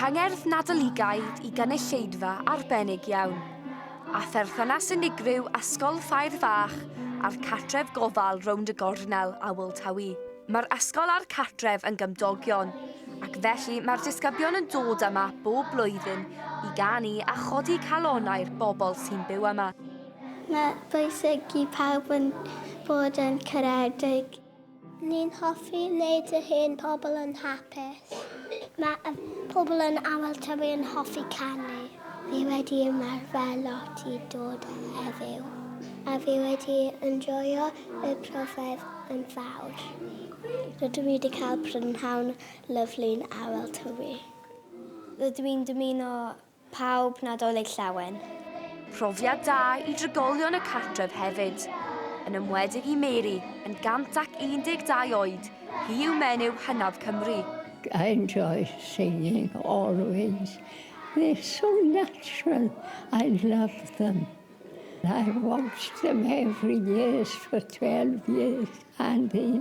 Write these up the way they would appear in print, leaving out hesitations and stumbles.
Cyngerdd Nadoligaidd i gynulleidfa arbennig iawn, a pherthynas unigryw Ysgol Ffair Fach a'r cartref gofal rownd y gornel Awel Tywi. Mae'r ysgol a'r cartref yn gymdogion, ac felly mae'r disgyblion yn dod yma bob blwyddyn i ganu a chodi calonnau'r bobl sy'n byw yma. Mae bwysig i pawb yn bod yn caredig. Ni'n hoffi wneud yr hen pobl yn hapus. Mae pobl yn Awel Tywi yn hoffi canu. Fi wedi ymarfer lot i dod heddiw. A fi wedi enjoyo y profiad yn fawr. Rydw i wedi cael prynhawn lyfli'n Awel Tywi. Rydw i'n dymuno Pawb Nadolig Llawen. Profiad da i drigolion y cartref hefyd, yn enwedig i Mary, yn 112 oed, hi yw menyw hynaf Cymru. I enjoy singing always. They're so natural. I love them. I've watched them every year for 12 years and they,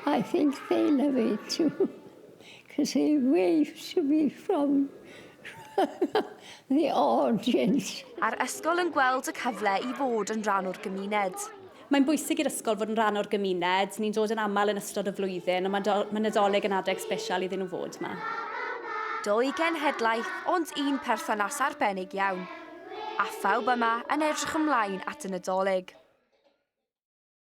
I think they love it too. Because they wave to me from the audience. A'r ysgol yn gweld y cyfle i fod yn rhan o'r gymuned. Mae'n bwysig i'r ysgol fod yn rhan o'r gymuned. Ni'n dod yn aml yn ystod y flwyddyn, ond mae, mae Nadolig yn adeg sbesial iddyn nhw fod yma. Dwy genhedlaeth, ond un perthynas arbennig iawn. A phawb yma yn edrych ymlaen at y Nadolig.